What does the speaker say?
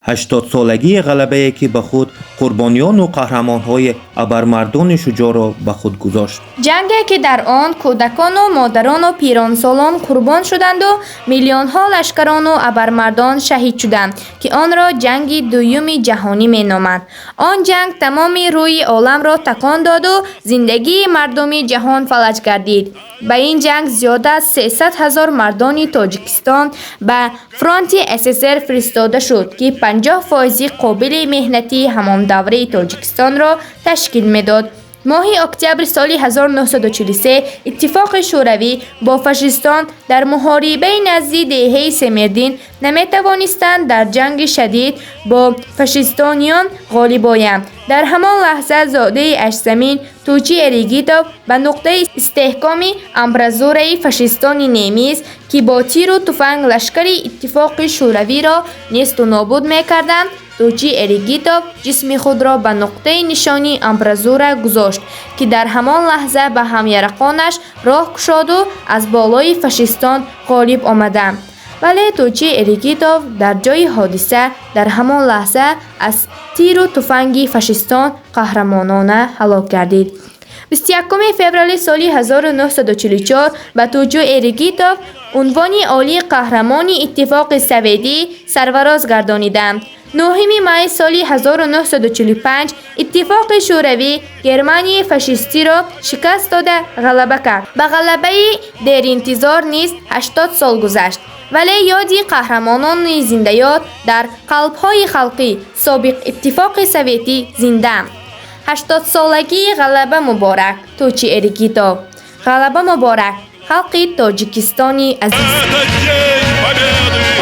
80-солагии ғалабае, ки ба худ қурбониёну қаҳрамонҳои абармардони шуҷоъро ба худ гузошт. Ҷанге, ки дар он кӯдакону модарону пиронсолон қурбон шуданду миллионҳо лашкарону абармардон шаҳид шуданд, ки онро Ҷанги Дуюми Ҷаҳонӣ меноманд. Он ҷанг тамоми рӯи оламро такон доду зиндагии мардуми ҷаҳон фалаҷ гардид. Ба ин ҷанг зиёда аз 300 000 мардони Тоҷикистон ба фронти СССР фиристода шуд, ки 50 фоизи қобили меҳнатии ҳамон давраи Тоҷикистонро ташкил медод. Моҳи октябри соли 1943 Иттифоқи Шӯравӣ бо фашистон дар муҳорибаи назди деҳаи Семердин наметавонистанд дар ҷанги шадид бо фашистониён ғолиб оянд. Дар ҳамон лаҳза зодаи Аштзамин Тӯйчи Эригитов ба нуқтаи истеҳкоми амбразураи фашистони немис, ки бо тиру туфанг лашкари Иттифоқи Шӯравиро несту нобуд мекарданд, Тӯйчи Эригитов ҷисми худро ба нуқтаи нишони амбразура гузошт, ки дар ҳамон лаҳза ба ҳамярақонаш роҳ кушоду аз болои фашистон ғолиб омаданд. Вале Тӯйчи Эригитов дар ҷои ҳодиса дар ҳамон лаҳза аз тиру туфанги фашистон қаҳрамонона ҳалок гардид. 21 феврали соли 1944 ба Тӯйчи Эригитов унвони олии Қаҳрамони Иттифоқи Советӣ сарфароз гардониданд. 9 май соли 1945 Иттифоқи Шӯравӣ Германияи фашистиро шикаст дода, ғалаба кард. Ба ғалабаи деринтизор низ 80 сол гузашт, вале ёди қаҳрамонони зиндаёд дар қалбҳои халқи собиқ Иттифоқи Советӣ зиндаанд. 80-солагии ғалаба муборак, Тӯйчи Эригитов! Ғалаба муборак, халқи Тоҷикистони азиз! Это День Победы!